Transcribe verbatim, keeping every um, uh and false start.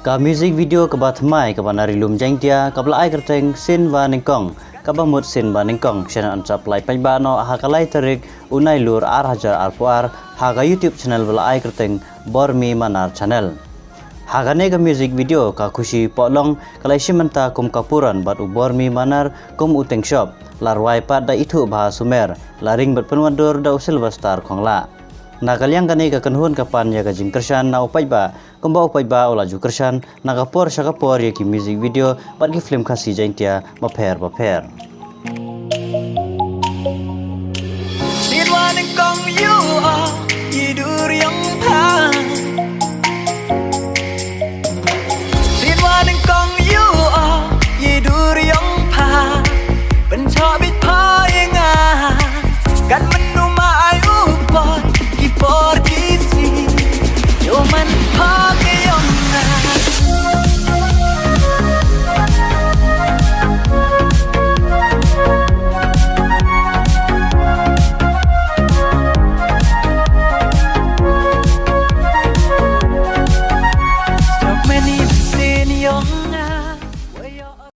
Ka music video kaba thymmai kaba na ri lum Jaiñtia kaba la ai kyrteng Sien Ba Nyngkong, kaba mut Sien Ba Nyngkong, shen yn sa pynlait paidbah noh ha ka lai tarik u Nailur ar hajar arphew ar ha ka YouTube channel ba la ai kyrteng Bormi Manar Channel. Ha kane ka music video ka Khushi Pohlong ka la shim bynta kum ka Puran bad u Bormi Manar kum u Tengshop, la rwai pat da Ithuh Bah Sumer, la ring bad pynwandur da u Sylvester Khonglah. Na ka liang kane ka kynhun ka pan ïa ka jingkyrshan na u paidbah, kumba u paidbah u la ju kyrshan na ka por sha ka por ïa ki music video bad ki film Khasi Jaiñtia bapher bapher. Sien Ba Nyngkong ïa u, ïa u dur ïa